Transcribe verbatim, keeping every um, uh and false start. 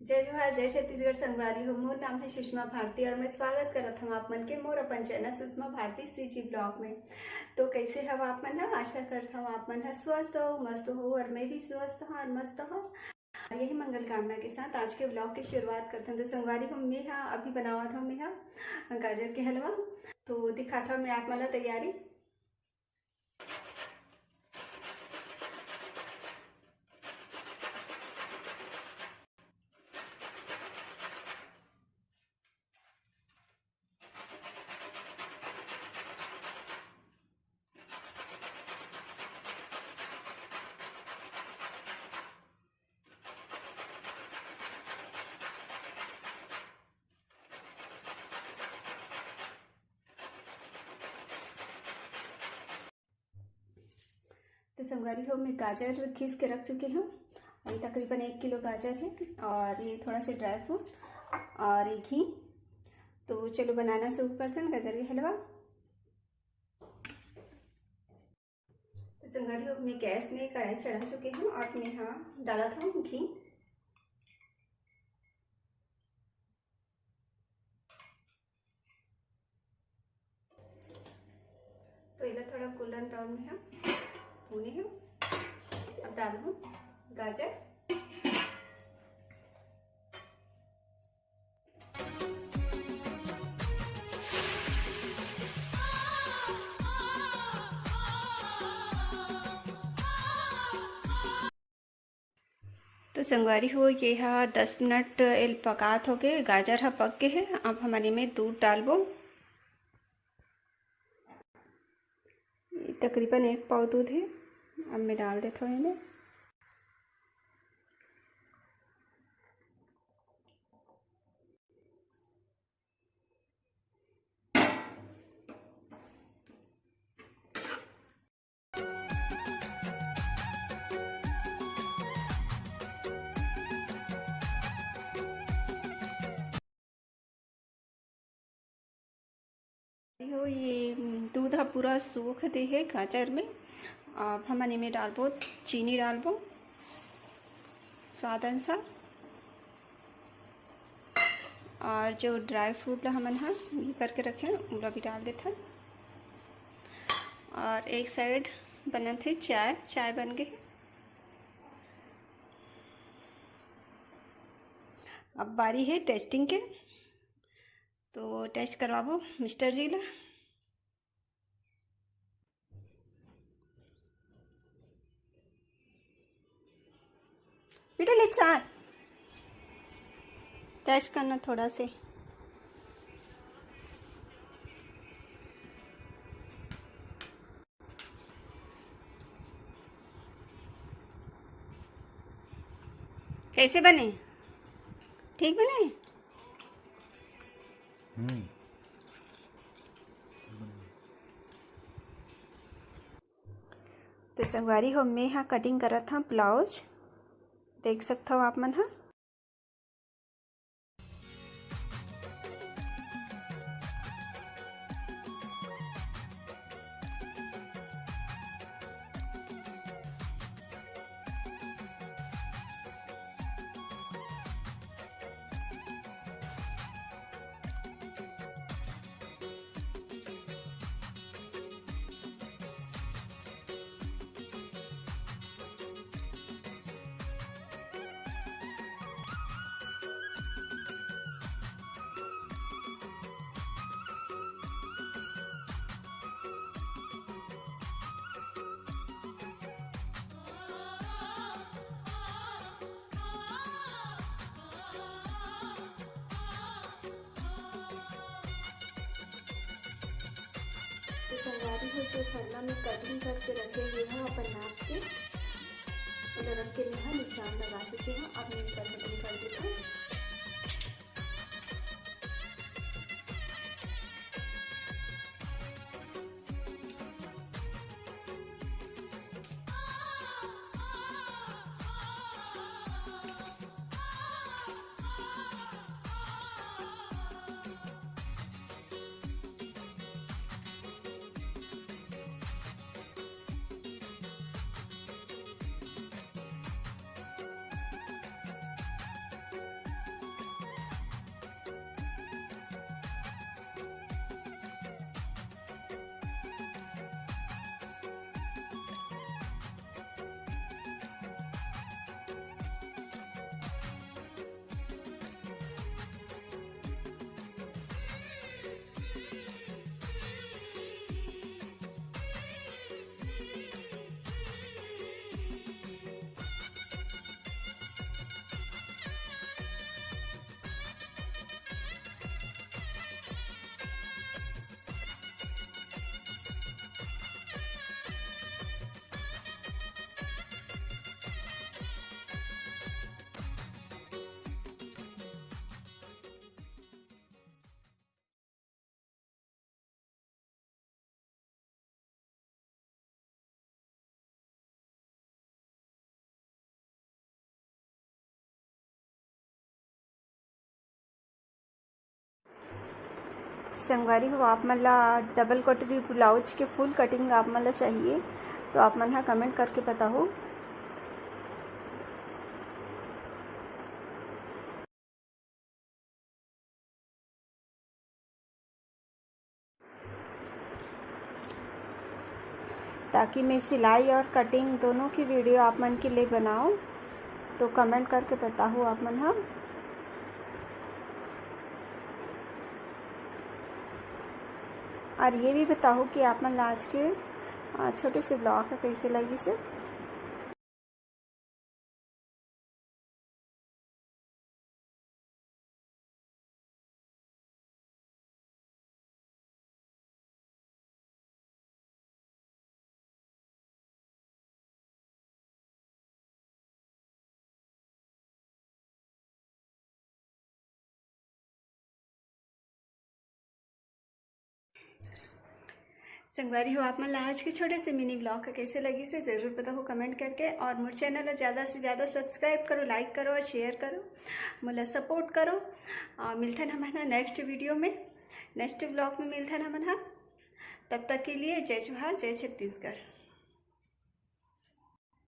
जय जोहार, जय छत्तीसगढ़ संगवारी हो। मोर नाम है सुषमा भारती और मैं स्वागत करत हूँ आप मन के मोर अपन चैनल सुषमा भारती सीजी ब्लॉग में। तो कैसे हव आप मन ह? आशा करत हूँ आप मन ह स्वस्थ हो, मस्त हो और मैं भी स्वस्थ हूँ और मस्त हूँ। यही मंगल कामना के साथ आज के ब्लॉग की शुरुआत करते हैं। तो संगवारी हो, मैं हा अभी बनावत हूँ मैं हा गाजर के हलवा। तो दिखात हूँ मैं आप मन ला तैयारी। तो संगवारी हो, मैं गाजर घिस के रख चुकी हूँ। ये तकरीबन एक किलो गाजर है और ये थोड़ा सा ड्राई फ्रूट और ये घी। तो चलो बनाना शुरू करते हैं गाजर के हलवा। तो संगवारी हो, मैं गैस में कढ़ाई चढ़ा चुकी हूँ और मैं यहाँ डालत हूँ घी। तो इधर थोड़ा गोल्डन ब्राउन में हम भूने हैं। अब डालूँ गाजर। तो संगवारी हो, ये हा दस मिनट एल पकात होगे, गाजर हा पक गे हे। अब हमन एमे दूध डालबो, तकरीबन एक पाव दूध हे। अब मैं डाल देत हूँ एमे। हो, ये दूध ह पूरा सूख दे हे गाजर में। अब हमन एमे डालबो, चीनी डालबो स्वाद अनुसार, और जो ड्राई फ्रूट ला हमन ह ये करके रखे हन, ओला भी डाल देथन। और एक साइड बनत हे चाय, चाय बन गे हे। अब बारी हे टेस्टिंग के, तो टेस्ट करवाबो मिस्टर जी ला। बेटा ले चाय टेस्ट करना थोड़ा से। कैसे बने? ठीक बने? हम्म। तो संगवारी हो, मैं हा कटिंग करत हा ब्लाउज, देख सकत हो आप मन हा। तो संगवारी हो, जो फरना में कटिंग करके रखे हुए हैं अपन नाप के, ओला रख के मैं हा निशान लगा चुके हैं। अब मैं इनका कटिंग कर देती हूँ। संगवारी हो, आप मन ला डबल कटोरी ब्लाउज के फुल कटिंग आप मन ला चाहिए, तो आप मन हा कमेंट करके बताहू। ताकि मैं सिलाई और कटिंग दोनों की वीडियो आप मन के लिए बनाऊं, तो कमेंट करके बताहू आप मन हा। और ये भी बताहू कि आप मन ला आज के, अ, छोटे से ब्लॉग ह कैसे लगिस हे। संगवारी हो, आप मन ला आज के छोटे से मिनी ब्लॉग ह कैसे लगिस हे, जरूर बताहू कमेंट करके। और मोर चैनल ला ज़्यादा से ज़्यादा सब्सक्राइब करो, लाइक करो और शेयर करो, मोला सपोर्ट करो। और मिलथन हमन ह नेक्स्ट वीडियो में, नेक्स्ट ब्लॉग में मिलथन हमन ह। तब तक के लिए जय जोहार, जय छत्तीसगढ़।